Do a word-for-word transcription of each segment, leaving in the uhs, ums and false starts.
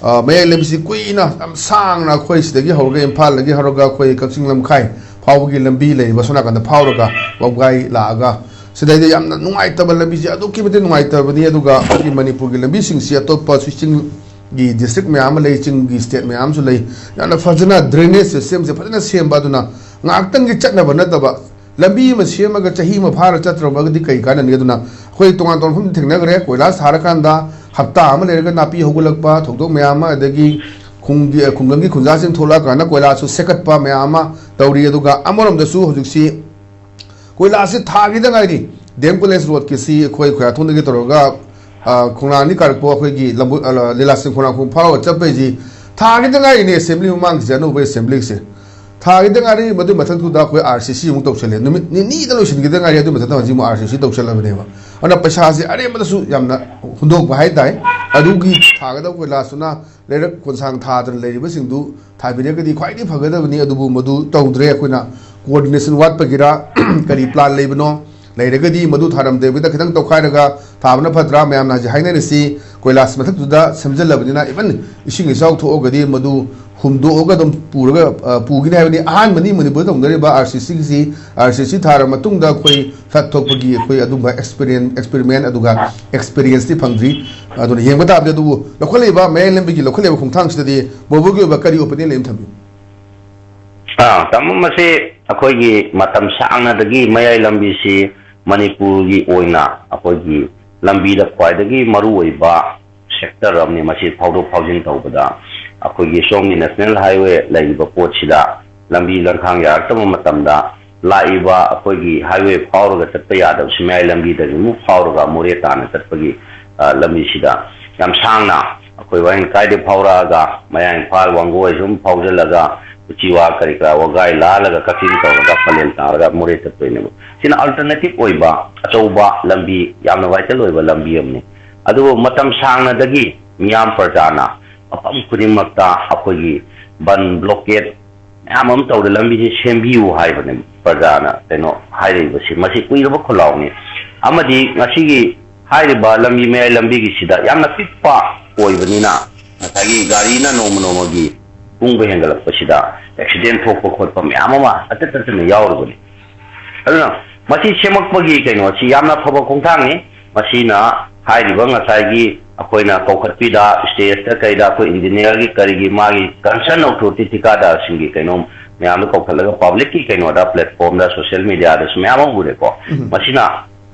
ꯑ, ꯃꯌꯥꯏ ꯂꯝꯕꯤꯁꯤ ꯀꯨꯏꯅ ꯌꯥꯝ ꯁꯥꯡꯅ ꯑꯩꯈꯣꯏ ꯁꯤꯗꯒꯤ ꯍꯧꯔꯒ, ꯏꯝꯐꯥꯜꯗꯒꯤ ꯍꯧꯔꯒ ꯑꯩꯈꯣꯏ ꯀꯛꯆꯤꯡ ꯂꯝꯈꯥꯏ ꯐꯥꯎꯕꯒꯤ ꯂꯝꯕꯤ ꯂꯩꯔꯤꯕ, ꯁꯣꯝ ꯅꯥꯀꯟꯗ ꯐꯥꯎꯔꯒ ꯋꯥꯕꯒꯥꯏ ꯂꯥꯛꯑꯒ, ꯁꯤꯗꯩꯗ ꯌꯥꯝꯅ ꯅꯨꯡꯉꯥꯏꯇꯕ ꯂꯝꯕꯤꯁꯦ, ꯑꯗꯨꯛꯀꯤ ꯃꯇꯤꯛ ꯅꯨꯡꯉꯥꯏꯇꯕꯅꯤ꯫ ꯑꯗꯨꯒ ꯑꯩꯈꯣꯏꯒꯤ ꯃꯅꯤꯄꯨꯔꯒꯤ ꯂꯝꯕꯤꯁꯤꯡꯁꯤ ꯑꯇꯣꯞꯄ ꯁ꯭ꯋꯤꯆꯤꯡꯒꯤ ꯗꯤꯁꯇ꯭ꯔꯤꯛ ꯃꯌꯥꯝ ꯑꯃ ꯂꯩ, ꯆꯤꯡꯒꯤ ꯁ꯭ꯇꯦꯠ ꯃꯌꯥꯝ ꯑꯃꯁꯨ ꯂꯩ, ꯌꯥꯝꯅ ꯐꯖꯅ drainage system ꯁꯦ ꯐꯖꯅ ꯁꯦꯝꯕ꯫ ꯑꯗꯨꯅ ꯉꯥꯏꯍꯥꯛꯇꯪꯒꯤ ꯆꯠꯅꯕ ꯅꯠꯇꯕ, ꯂꯝꯕꯤ ꯑꯃ ꯁꯦꯝꯃꯒ ꯆꯍꯤ ꯑꯃ ꯐꯥꯔ ꯆꯠꯇ꯭ꯔꯕꯒꯗꯤ ꯀꯩ ꯀꯥꯟꯅꯅꯤ? ꯑꯗꯨꯅ ꯑꯩꯈꯣꯏ ꯇꯣꯉꯥꯟ ꯇꯣꯉꯥꯟꯕ ꯃꯐꯝꯗ ꯊꯦꯡꯅꯈ꯭ꯔꯦ, ꯀꯣꯏꯂꯥꯁ ꯊꯥꯔꯀꯥꯟꯗ ꯍꯞꯇꯥ ꯑꯃ ꯂꯩꯔꯒ ꯅꯥꯄꯤ ꯍꯧꯒꯠꯂꯛꯄ ꯊꯧꯗꯣꯛ ꯃꯌꯥꯝ ꯑꯃ, ꯑꯗꯒꯤ ꯈꯨꯡꯒꯤ, ꯈꯨꯡꯒꯪꯒꯤ ꯈꯨꯟꯖꯥꯁꯤꯡ ꯊꯣꯛꯂꯛꯑꯀꯥꯟꯗ ꯀꯣꯏꯂꯥꯁꯁꯨ ꯁꯦꯀꯠꯄ ꯃꯌꯥꯝ ꯑꯃ ꯇꯧꯔꯤ꯫ ꯑꯗꯨꯒ ꯑꯃꯔꯣꯝꯗꯁꯨ ꯍꯧꯖꯤꯛꯁꯤ ꯀꯣꯏꯂꯥꯁꯁꯤ ꯊꯥꯈꯤꯗ ꯉꯥꯏꯔꯤ, ꯗꯤ ꯑꯦꯝ ꯀꯣꯂꯦꯖ ꯔꯣꯗꯀꯤꯁꯤ ꯑꯩꯈꯣꯏ ꯈꯣꯏꯔꯥꯊꯣꯡꯗꯒꯤ ꯇꯧꯔꯒ, ꯑ, ꯈꯣꯡꯅꯥꯡ ꯑꯅꯤ ꯀꯥꯔꯛꯄ ꯑꯩꯈꯣꯏꯒꯤ ꯂꯝꯕꯨ-, ꯑ, ꯂꯤꯂꯥꯁꯤꯡ ꯈꯣꯡꯅꯥꯡꯈꯣꯡ ꯐꯥꯎꯔꯒ ꯆꯠꯄꯩꯁꯤ ꯊꯥꯈꯤꯗ ꯉꯥꯏꯔꯤꯅꯦ꯫ ꯑꯦꯁꯦꯝꯕ꯭ꯂꯤ ꯃꯃꯥꯡꯒꯤꯁꯦ, ꯑꯅꯧꯕ ꯑꯦꯁꯦꯝꯕ꯭ꯂꯤꯁꯦ ꯊꯥꯒꯤꯗ ꯉꯥꯏꯔꯤ꯫ ꯃꯗꯨꯏ ꯃꯊꯛꯇꯨꯗ ꯑꯩꯈꯣꯏ ꯑꯥꯔ ꯁꯤ ꯁꯤ ꯑꯃꯨꯛ ꯇꯧꯁꯜꯂꯦ꯫ ꯅꯨꯃꯤꯠ ꯅꯤꯅꯤꯗ ꯂꯣꯏꯁꯤꯟꯈꯤꯗ ꯉꯥꯏꯔꯤ꯫ ꯑꯗꯨꯏ ꯃꯊꯛꯇ ꯍꯧꯖꯤꯛ ꯑꯃꯨꯛ ꯑꯥꯔ ꯁꯤ ꯁꯤ ꯇꯧꯁꯜꯂꯕꯅꯦꯕ꯫ ꯑꯗꯨꯅ ꯄꯩꯁꯥꯁꯦ ꯑꯔꯦꯝꯕꯗꯁꯨ ꯌꯥꯝꯅ ꯍꯨꯟꯗꯣꯛꯄ ꯍꯥꯏ ꯇꯥꯏ꯫ ꯑꯗꯨꯒꯤ ꯊꯥꯒꯗꯕ ꯀꯣꯏꯂꯥꯁꯇꯨꯅ ꯂꯩꯔꯛ ꯀꯣꯟꯁꯥꯡ ꯊꯥꯗꯅ ꯂꯩꯔꯤꯕꯁꯤꯡꯗꯨ ꯊꯥꯕꯤꯔꯒꯗꯤ ꯈ꯭ꯋꯥꯏꯗꯒꯤ ꯐꯒꯗꯕꯅꯤ꯫ ꯑꯗꯨꯕꯨ ꯃꯗꯨ ꯇꯧꯗ꯭ꯔꯦ꯫ ꯑꯩꯈꯣꯏꯅ ꯀꯣꯑꯣꯔꯗꯤꯅꯦꯁꯟ ꯋꯥꯠꯄꯒꯤꯔ, ꯀꯔꯤ ꯄ꯭ꯂꯥꯟ ꯂꯩꯕꯅꯣ? ꯂꯩꯔꯒꯗꯤ ꯃꯗꯨ ꯊꯥꯔꯝꯗꯕꯤꯗ ꯈꯤꯇꯪ ꯇꯧꯈꯥꯏꯔꯒ ꯊꯥꯕꯅ ꯐꯠꯇ꯭ꯔꯥ? ꯃꯌꯥꯝꯅ ꯍꯧꯖꯤꯛ ꯍꯥꯏꯅꯔꯤꯁꯤ ꯀꯣꯏꯂꯥꯁ ꯃꯊꯛꯇꯨꯗ ꯁꯦꯝꯖꯤꯜꯂꯕꯅꯤꯅ, ꯏꯚꯟ ꯏꯁꯤꯡ ꯏꯆꯥꯎ ꯊꯣꯛꯑꯒꯗꯤ ꯃꯗꯨ ꯍꯨꯝꯗꯣꯛꯑꯒ ꯑꯗꯨꯝ ꯄꯨꯔꯒ, ꯑ, ꯄꯨꯈꯤꯅꯤ ꯍꯥꯏꯕꯅꯤ꯫ ꯑꯍꯥꯟꯕꯅꯤ ꯃꯅꯤꯄꯨꯔꯗ ꯇꯧꯅꯔꯤꯕ ꯑꯥꯔ ꯁꯤ ꯁꯤꯒꯤꯁꯤ꯫ ꯑꯥꯔ ꯁꯤ ꯁꯤ ꯊꯥꯔ ꯃꯇꯨꯡꯗ ꯑꯩꯈꯣꯏ ꯐ꯭ꯂꯠ ꯊꯣꯛꯄꯒꯤ ꯑꯩꯈꯣꯏ ꯑꯗꯨꯝꯕ ꯑꯦꯛꯁꯄꯤꯔꯤꯌꯦꯟ-, ꯑꯦꯛꯁꯄꯤꯔꯤꯃꯦꯟ ꯑꯗꯨꯒ ꯑꯦꯛꯁꯄꯤꯔꯤꯌꯦꯟꯁꯇꯤ ꯐꯪꯗ꯭ꯔꯤ꯫ ꯑꯗꯨꯅ ꯌꯦꯡꯕ ꯇꯥꯕꯅꯤ꯫ ꯑꯗꯨꯕꯨ ꯂꯧꯈꯠꯂꯛꯏꯕ ꯃꯌꯥꯏ ꯂꯝꯕꯤꯒꯤ ꯂꯧꯈꯠꯂꯛꯏꯕ ꯈꯣꯡꯊꯥꯡꯁꯤꯗꯗꯤ ꯕ꯭ꯔꯣꯕꯣꯒꯤ ꯑꯣꯏꯕ ꯀꯔꯤ ꯑꯣꯄꯤꯅꯤꯌꯟ ꯂꯩ ꯑꯃ ꯊꯝꯕꯤꯌꯨ꯫ ꯑꯥ, ꯇꯥꯃꯣ, ꯃꯁꯤ ꯑꯩꯈꯣꯏꯒꯤ ꯃꯇꯝ ꯁꯥꯡꯅꯗꯒꯤ ꯃꯌꯥꯏ ꯂꯝꯕꯤꯁꯤ ꯃꯅꯤꯄꯨꯔꯒꯤ ꯑꯣꯏꯅ ꯑꯩꯈꯣꯏꯒꯤ ꯂꯝꯕꯤꯗ ꯈ꯭ꯋꯥꯏꯗꯒꯤ ꯃꯔꯨꯑꯣꯏꯕ ꯁꯦꯛꯇꯔ ꯑꯃꯅꯤ꯫ ꯃꯁꯤ ꯐꯥꯎꯗꯣꯛ ꯐꯥꯎꯖꯤꯟ ꯇꯧꯕꯗ ꯑꯩꯈꯣꯏꯒꯤ ꯁꯣꯝꯒꯤ ꯅꯦꯁꯅꯦꯜ ꯍꯥꯏꯋꯦ ꯂꯩꯔꯤꯕ ꯄꯣꯠꯁꯤꯗ ꯂꯝꯕꯤ ꯂꯝꯈꯥꯡ ꯌꯥꯔꯛꯇꯕ ꯃꯇꯝꯗ ꯂꯥꯛꯏꯕ ꯑꯩꯈꯣꯏꯒꯤ ꯍꯥꯏꯋꯦ ꯐꯥꯎꯔꯒ ꯆꯠꯄ ꯌꯥꯗꯕꯁꯤ ꯃꯌꯥꯏ ꯂꯝꯕꯤꯗꯒꯤ ꯑꯃꯨꯛ ꯐꯥꯎꯔꯒ ꯃꯣꯔꯦ ꯇꯥꯟꯅ ꯆꯠꯄꯒꯤ, ꯑ, ꯂꯝꯕꯤꯁꯤꯗ ꯌꯥꯝ ꯁꯥꯡꯅ ꯑꯩꯈꯣꯏ ꯋꯥꯍꯦꯡ ꯀꯥꯏꯗꯒꯤ ꯐꯥꯎꯔꯛꯑꯒ ꯃꯌꯥꯡ ꯏꯝꯐꯥꯜ, ꯋꯥꯡꯒꯣꯏ ꯁꯨꯝ ꯐꯥꯎꯖꯤꯜꯂꯒ ꯎꯆꯤꯋꯥ ꯀꯔꯤ ꯀꯔꯥ ꯋꯥꯒꯥꯏ ꯂꯥꯜꯂꯒ ꯀꯛꯆꯤꯡ ꯇꯧꯔꯒ ꯄꯂꯦꯜ ꯇꯥꯔꯒ ꯃꯣꯔꯦ ꯆꯠꯇꯣꯏꯅꯦꯕ꯫ ꯁꯤꯅ ꯑꯜꯇꯔꯅꯦꯇꯤꯞ ꯑꯣꯏꯕ ꯑꯆꯧꯕ ꯂꯝꯕꯤ, ꯌꯥꯝꯅ ꯚꯥꯏꯇꯦꯜ ꯑꯣꯏꯕ ꯂꯝꯕꯤ ꯑꯃꯅꯤ꯫ ꯑꯗꯨꯕꯨ ꯃꯇꯝ ꯁꯥꯡꯅꯗꯒꯤ ꯃꯤꯌꯥꯝ ꯄ꯭ꯔꯖꯥꯅ ꯃꯐꯝ ꯈꯨꯗꯤꯡꯃꯛꯇ ꯑꯩꯈꯣꯏꯒꯤ ꯕꯟ, ꯕ꯭ꯂꯣꯀꯦꯠ ꯃꯌꯥꯝ ꯑꯃ ꯇꯧꯗꯅ ꯂꯝꯕꯤꯁꯤ ꯁꯦꯝꯕꯤꯌꯨ ꯍꯥꯏꯕꯅꯦ ꯄ꯭ꯔꯖꯥꯅ ꯀꯩꯅꯣ ꯍꯥꯏꯔꯛꯏꯕꯁꯤ꯫ ꯃꯁꯤ ꯀꯨꯏꯔꯕ ꯈꯣꯜꯂꯥꯎꯅꯤ꯫ ꯑꯃꯗꯤ ꯉꯁꯤꯒꯤ ꯍꯥꯏꯔꯤꯕ ꯂꯝꯕꯤ, ꯃꯌꯥꯏ ꯂꯝꯕꯤꯒꯤꯁꯤꯗ ꯌꯥꯝꯅ ꯄꯤꯛꯄ ꯑꯣꯏꯕꯅꯤꯅ ꯉꯁꯥꯏ ꯒꯥꯔꯤꯅ ꯅꯣꯡꯃ ꯅꯣꯡꯃꯒꯤ ꯀꯨꯡꯕ ꯍꯦꯟꯒꯠꯂꯛꯄꯁꯤꯗ ꯑꯦꯛꯁꯤꯗꯦꯟ ꯊꯣꯛꯄ ꯈꯣꯠꯄ ꯃꯌꯥꯝ ꯑꯃ ꯍꯟꯖꯤꯟ ꯍꯟꯖꯤꯟꯅ ꯌꯥꯎꯔꯤꯕꯅꯤ꯫ ꯑꯗꯨꯅ ꯃꯁꯤ ꯁꯦꯝꯃꯛꯄꯒꯤ ꯀꯩꯅꯣꯁꯤ ꯌꯥꯝꯅ ꯑꯐꯕ ꯈꯣꯡꯊꯥꯡꯅꯤ꯫ ꯃꯁꯤꯅ ꯍꯥꯏꯔꯤꯕ ꯉꯁꯥꯏꯒꯤ ꯑꯩꯈꯣꯏꯅ ꯀꯧꯈꯠꯄꯤꯗ, ꯁ꯭ꯇꯦꯖꯇ ꯀꯩꯗ ꯑꯩꯈꯣꯏ ꯏꯟꯖꯤꯅꯤꯌꯔꯒꯤ ꯀꯔꯤꯒꯤ ꯃꯥꯒꯤ ꯀꯟꯁꯔꯟ ꯑꯣꯊꯣꯔꯤꯇꯤ ꯊꯤꯀꯥꯗꯥꯔꯁꯤꯡꯒꯤ ꯀꯩꯅꯣ ꯃꯌꯥꯝꯗꯣ ꯀꯧꯈꯠꯂꯒ ꯄꯕ꯭ꯂꯤꯛꯀꯤ ꯀꯩꯅꯣꯗ, ꯄ꯭ꯂꯦꯠꯐꯣꯝꯗ, ꯁꯣꯁꯤꯌꯦꯜ ꯃꯤꯗꯤꯌꯥꯗꯁꯨ ꯃꯌꯥꯝ ꯑꯃ ꯎꯔꯦꯀꯣ꯫ ꯎꯝ꯫ ꯃꯁꯤꯅ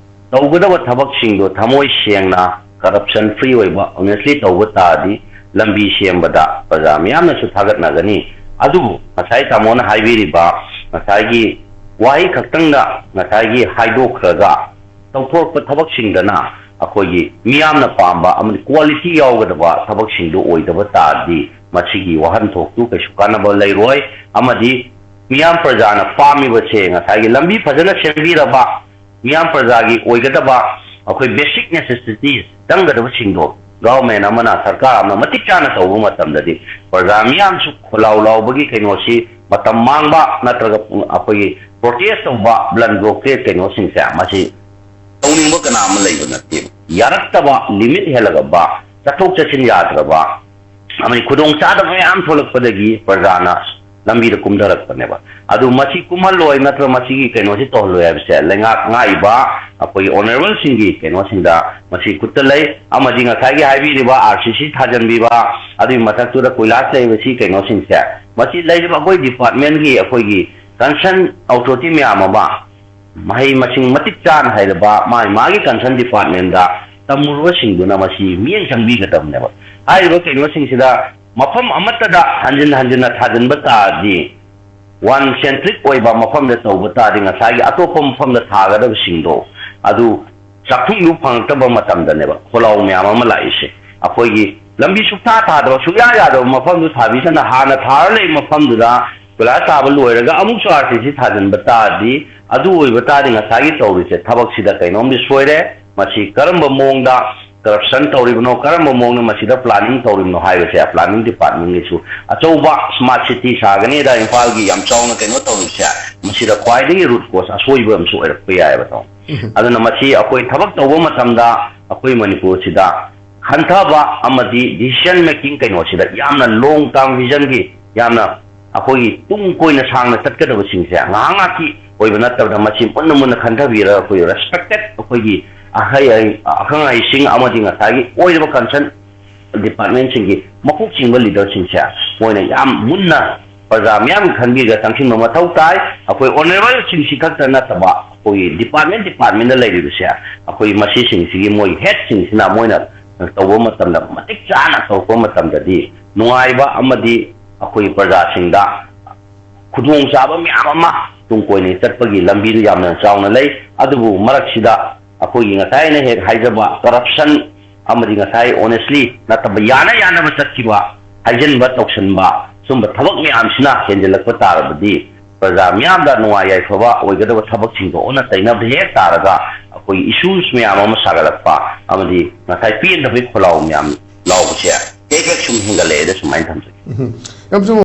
ꯇꯧꯒꯗꯕ ꯊꯕꯛꯁꯤꯡꯗꯣ ꯊꯃꯣꯏ ꯁꯦꯡꯅ, ꯀꯔꯞꯁꯟ ꯐ꯭ꯔꯤ ꯑꯣꯏꯕ, ꯑꯣꯅꯦꯁꯂꯤ ꯇꯧꯕ ꯇꯥꯔꯗꯤ ꯂꯝꯕꯤ ꯁꯦꯝꯕꯗ ꯄ꯭ꯔꯖꯥ ꯃꯤꯌꯥꯝꯅꯁꯨ ꯊꯥꯒꯠꯅꯒꯅꯤ꯫ ꯑꯗꯨꯕꯨ ꯉꯁꯥꯏ ꯇꯥꯃꯣꯅ ꯍꯥꯏꯕꯤꯔꯤꯕ ꯉꯁꯥꯏꯒꯤ ꯋꯥꯍꯩ ꯈꯛꯇꯪꯗ ꯉꯁꯥꯏꯒꯤ ꯍꯥꯏꯗꯣꯛꯈ꯭ꯔꯒ ꯇꯧꯊꯣꯔꯛꯄ ꯊꯕꯛꯁꯤꯡꯗꯅ ꯑꯩꯈꯣꯏꯒꯤ ꯃꯤꯌꯥꯝꯅ ꯄꯥꯝꯕ ꯑꯃꯗꯤ ꯀ꯭ꯋꯥꯂꯤꯇꯤ ꯌꯥꯎꯒꯗꯕ ꯊꯕꯛꯁꯤꯡꯗꯨ ꯑꯣꯏꯗꯕ ꯇꯥꯔꯗꯤ ꯃꯁꯤꯒꯤ ꯋꯥꯍꯟꯊꯣꯛꯇꯨ ꯀꯩꯁꯨ ꯀꯥꯟꯅꯕ ꯂꯩꯔꯣꯏ꯫ ꯑꯃꯗꯤ ꯃꯤꯌꯥꯝ ꯄ꯭ꯔꯖꯥꯅ ꯄꯥꯝꯃꯤꯕꯁꯦ ꯉꯁꯥꯏꯒꯤ ꯂꯝꯕꯤ ꯐꯖꯅ ꯁꯦꯝꯕꯤꯔꯕ, ꯃꯤꯌꯥꯝ ꯄ꯭ꯔꯖꯥꯒꯤ ꯑꯣꯏꯒꯗꯕ ꯑꯩꯈꯣꯏ ꯕꯦꯁꯤꯛ ꯅꯦꯁꯦꯁꯤꯇꯤꯁ ꯆꯪꯒꯗꯕꯁꯤꯡꯗꯣ ꯒꯚꯔꯟꯃꯦꯟ ꯑꯃꯅ, ꯁꯔꯀꯥꯔ ꯑꯃꯅ ꯃꯇꯤꯛ ꯆꯥꯅ ꯇꯧꯕ ꯃꯇꯝꯗꯗꯤ ꯄ꯭ꯔꯖꯥ ꯃꯤꯌꯥꯝꯁꯨ ꯈꯣꯜꯂꯥꯎ ꯂꯥꯎꯕꯒꯤ ꯀꯩꯅꯣꯁꯤ ꯃꯇꯝ ꯃꯥꯡꯕ ꯅꯠꯇ꯭ꯔꯒ ꯑꯩꯈꯣꯏꯒꯤ ꯄ꯭ꯔꯣꯇꯦꯁ ꯇꯧꯕ, ꯕ꯭ꯂꯟ ꯕ꯭ꯂꯣꯀꯦꯠ ꯀꯩꯅꯣꯁꯤꯡꯁꯦ ꯃꯁꯤ ꯇꯧꯅꯤꯡꯕ ꯀꯅꯥ ꯑꯃ ꯂꯩꯕ ꯅꯠꯇꯦ꯫ ꯌꯥꯔꯛꯇꯕ, ꯂꯤꯃꯤꯠ ꯍꯦꯜꯂꯒꯕ, ꯆꯠꯊꯣꯛ ꯆꯠꯁꯤꯟ ꯌꯥꯗ꯭ꯔꯕ, ꯑꯃꯗꯤ ꯈꯨꯗꯣꯡ ꯆꯥꯗꯕ ꯃꯌꯥꯝ ꯊꯣꯛꯂꯛꯄꯗꯒꯤ ꯄ꯭ꯔꯖꯥꯅ ꯂꯝꯕꯤꯗ ꯀꯨꯝꯊꯔꯛꯄꯅꯦꯕ꯫ ꯑꯗꯨ ꯃꯁꯤ ꯀꯨꯝꯍꯜꯂꯣꯏ ꯅꯠꯇ꯭ꯔꯒ ꯃꯁꯤꯒꯤ ꯀꯩꯅꯣꯁꯤ ꯇꯧꯍꯜꯂꯣꯏ ꯍꯥꯏꯕꯁꯦ ꯂꯩꯉꯥꯛ ꯉꯥꯛꯏꯕ ꯑꯩꯈꯣꯏꯒꯤ ꯑꯣꯅꯔꯦꯕꯜꯁꯤꯡꯒꯤ ꯀꯩꯅꯣꯁꯤꯡꯗ ꯃꯁꯤ ꯈꯨꯠꯇ ꯂꯩ꯫ ꯑꯃꯗꯤ ꯉꯁꯥꯏꯒꯤ ꯍꯥꯏꯕꯤꯔꯤꯕ ꯑꯥꯔ ꯁꯤ ꯁꯤ ꯊꯥꯖꯤꯟꯕꯤꯕ, ꯑꯗꯨꯒꯤ ꯃꯊꯛꯇꯨꯗ ꯀꯣꯏꯂꯥꯁ ꯂꯩꯕꯁꯤ ꯀꯩꯅꯣꯁꯤꯡꯁꯦ, ꯃꯁꯤ ꯂꯩꯔꯤꯕ ꯑꯩꯈꯣꯏ ꯗꯤꯄꯥꯔꯠꯃꯦꯟꯒꯤ, ꯑꯩꯈꯣꯏꯒꯤ ꯀꯟꯁꯔꯟ ꯑꯣꯊꯣꯔꯤꯇꯤ ꯃꯌꯥꯝ ꯑꯃ ꯃꯍꯩ ꯃꯁꯤꯡ ꯃꯇꯤꯛ ꯆꯥꯅ ꯍꯩꯔꯕ ꯃꯥꯒꯤ ꯃꯥꯒꯤ ꯀꯟꯁꯔꯟ ꯗꯤꯄꯥꯔꯠꯃꯦꯟꯗ ꯇꯝꯃꯨꯔꯕꯁꯤꯡꯗꯨꯅ ꯃꯁꯤ ꯃꯤꯠꯌꯦꯡ ꯆꯪꯕꯤꯒꯗꯕꯅꯦꯕ꯫ ꯍꯥꯏꯔꯤꯕ ꯀꯩꯅꯣꯁꯤꯡꯁꯤꯗ ꯃꯐꯝ ꯑꯃꯠꯇꯗ ꯍꯟꯖꯤꯟ ꯍꯟꯖꯤꯟꯅ ꯊꯥꯖꯤꯟꯕ ꯇꯥꯔꯗꯤ ꯋꯥꯟ ꯁꯦꯟꯇ꯭ꯔꯤꯛ ꯑꯣꯏꯕ ꯃꯐꯝꯗ ꯇꯧꯕ ꯇꯥꯔꯗꯤ ꯉꯁꯥꯏꯒꯤ ꯑꯇꯣꯞꯄ ꯃꯐꯝꯗ ꯊꯥꯒꯗꯕꯁꯤꯡꯗꯣ ꯑꯗꯨ ꯆꯥꯛꯈꯨꯝꯗꯨ ꯐꯪꯉꯛꯇꯕ ꯃꯇꯝꯗꯅꯦꯕ ꯈꯣꯜꯂꯥꯎ ꯃꯌꯥꯝ ꯑꯃ ꯂꯥꯛꯏꯁꯦ꯫ ꯑꯩꯈꯣꯏꯒꯤ ꯂꯝꯕꯤ ꯁꯨꯛꯊꯥ ꯊꯥꯗꯕ, ꯁꯨꯛꯌꯥ ꯌꯥꯗꯕ ꯃꯐꯝꯗꯨ ꯊꯥꯕꯤꯗꯅ ꯍꯥꯟꯅ ꯊꯥꯔ ꯂꯩꯕ ꯃꯐꯝꯗꯨꯗ ꯀꯣꯏꯂꯥꯁ ꯊꯥꯕ ꯂꯣꯏꯔꯒ ꯑꯃꯨꯛꯁꯨ ꯑꯥꯔ ꯁꯤ ꯁꯤ ꯊꯥꯖꯤꯟꯕ ꯇꯥꯔꯗꯤ, ꯑꯗꯨ ꯑꯣꯏꯕ ꯇꯥꯔꯗꯤ ꯉꯁꯥꯏꯒꯤ ꯇꯧꯔꯤꯁꯦ ꯊꯕꯛꯁꯤꯗ ꯀꯩꯅꯣꯝꯗꯤ ꯁꯣꯏꯔꯦ꯫ ꯃꯁꯤ ꯀꯔꯝꯕ ꯃꯑꯣꯡꯗ ꯀꯔꯞꯁꯟ ꯇꯧꯔꯤꯕꯅꯣ, ꯀꯔꯝꯕ ꯃꯑꯣꯡꯗ ꯃꯁꯤꯗ ꯄ꯭ꯂꯥꯅꯤꯡ ꯇꯧꯔꯤꯕꯅꯣ ꯍꯥꯏꯕꯁꯦ ꯄ꯭ꯂꯥꯅꯤꯡ ꯗꯤꯄꯥꯔꯠꯃꯦꯟꯒꯤꯁꯨ ꯑꯆꯧꯕ ꯁ꯭ꯃꯥꯔꯠ ꯁꯤꯇꯤ ꯁꯥꯒꯅꯤꯗ ꯏꯝꯐꯥꯜꯒꯤ ꯌꯥꯝ ꯆꯥꯎꯅ ꯀꯩꯅꯣ ꯇꯧꯔꯤꯕꯁꯦ, ꯃꯁꯤꯗ ꯈ꯭ꯋꯥꯏꯗꯒꯤ ꯔꯨꯠ ꯀꯣꯁ ꯑꯁꯣꯏꯕ ꯑꯃꯁꯨ ꯑꯣꯏꯔꯛꯄ ꯌꯥꯏꯑꯕ ꯇꯥꯃꯣ꯫ ꯎꯝ꯫ ꯑꯗꯨꯅ ꯃꯁꯤ ꯑꯩꯈꯣꯏ ꯊꯕꯛ ꯇꯧꯕ ꯃꯇꯝꯗ ꯑꯩꯈꯣꯏ ꯃꯅꯤꯄꯨꯔꯁꯤꯗ ꯈꯟꯊꯕ ꯑꯃꯗꯤ decision making ꯀꯩꯅꯣꯁꯤꯗ ꯌꯥꯝꯅ long term vision ꯒꯤ, ꯌꯥꯝꯅ ꯑꯩꯈꯣꯏꯒꯤ ꯇꯨꯡ ꯀꯣꯏꯅ ꯁꯥꯡꯅ ꯆꯠꯀꯗꯕꯁꯤꯡꯁꯦ ꯉꯥꯏꯍꯥꯛ ꯉꯥꯏꯍꯥꯛꯀꯤ ꯑꯣꯏꯕ ꯅꯠꯇꯕꯗ, ꯃꯁꯤ ꯃꯨꯟꯅ ꯃꯨꯟꯅ ꯈꯟꯊꯕꯤꯔꯒ ꯑꯩꯈꯣꯏ respected ꯑꯩꯈꯣꯏꯒꯤ ꯑꯍꯩ ꯑꯈꯪ ꯑꯍꯩꯁꯤꯡ ꯑꯃꯗꯤ ꯉꯁꯥꯏꯒꯤ ꯑꯣꯏꯔꯤꯕ concern department ꯁꯤꯡꯒꯤ ꯃꯀꯣꯛ ꯆꯤꯡꯕ leader ꯁꯤꯡꯁꯦ ꯃꯣꯏꯅ ꯌꯥꯝ ꯃꯨꯟꯅ ꯄ꯭ꯔꯖꯥ ꯃꯤꯌꯥꯝꯒꯤ ꯈꯟꯕꯤꯔꯒ ꯆꯪꯁꯤꯟꯕ ꯃꯊꯧ ꯇꯥꯏ꯫ ꯑꯩꯈꯣꯏ honourable ꯁꯤꯡꯁꯤ ꯈꯛꯇ ꯅꯠꯇꯕ, ꯑꯩꯈꯣꯏꯒꯤ department department ꯗ ꯂꯩꯔꯤꯕꯁꯦ, ꯑꯩꯈꯣꯏ ꯃꯁꯤꯁꯤꯡꯁꯤꯒꯤ ꯃꯣꯏ head ꯁꯤꯡꯁꯤꯅ ꯃꯣꯏꯅ ꯇꯧꯕ ꯃꯇꯝꯗ, ꯃꯇꯤꯛ ꯆꯥꯅ ꯇꯧꯔꯛꯄ ꯃꯇꯝꯗꯗꯤ ꯅꯨꯡꯉꯥꯏꯕ ꯑꯃꯗꯤ ꯑꯩꯈꯣꯏ ꯄ꯭ꯔꯖꯥꯁꯤꯡꯗ ꯈꯨꯗꯣꯡꯆꯥꯕ ꯃꯌꯥꯝ ꯑꯃ ꯇꯨꯡ ꯀꯣꯏꯅ ꯆꯠꯄꯒꯤ ꯂꯝꯕꯤꯗꯨ ꯌꯥꯝꯅ ꯆꯥꯎꯅ ꯂꯩ꯫ ꯑꯗꯨꯕꯨ ꯃꯔꯛꯁꯤꯗ ꯑꯩꯈꯣꯏꯒꯤ ꯉꯁꯥꯏ ꯑꯩꯅ ꯍꯦꯛ ꯍꯥꯏꯖꯕ corruption ꯑꯃꯗꯤ ꯉꯁꯥꯏ honestly ꯅꯠꯇꯕ ꯌꯥꯅ ꯌꯥꯅꯕ ꯆꯠꯈꯤꯕ, ꯍꯥꯏꯖꯤꯟꯕ ꯇꯧꯁꯤꯟꯕ, ꯁꯨꯝꯕ ꯊꯕꯛ ꯃꯌꯥꯝꯁꯤꯅ ꯍꯦꯟꯖꯤꯜꯂꯛꯄ ꯇꯥꯔꯕꯗꯤ ꯄ꯭ꯔꯖꯥ ꯃꯤꯌꯥꯝꯗ ꯅꯨꯡꯉꯥꯏ ꯌꯥꯏꯐꯕ ꯑꯣꯏꯒꯗꯕ ꯊꯕꯛꯁꯤꯡꯗꯣ ꯑꯣꯟꯅ ꯇꯩꯅꯕ ꯍꯦꯛ ꯇꯥꯔꯒ ꯑꯩꯈꯣꯏ issues ꯃꯌꯥꯝ ꯑꯃ ꯁꯥꯒꯠꯂꯛꯄ ꯑꯃꯗꯤ ꯉꯁꯥꯏ ꯄꯦꯟꯗꯕꯒꯤ ꯈꯣꯜꯂꯥꯎ ꯃꯌꯥꯝ ꯂꯥꯎꯕꯁꯦ ꯍꯦꯛ ꯍꯦꯛ ꯁꯨꯝ ꯍꯦꯟꯒꯠꯂꯛꯑꯦꯅ ꯁꯨꯃꯥꯏꯅ ꯊꯝꯖꯒꯦ꯫ ꯎꯝ꯫ ꯌꯥꯝ ꯆꯨꯝꯕ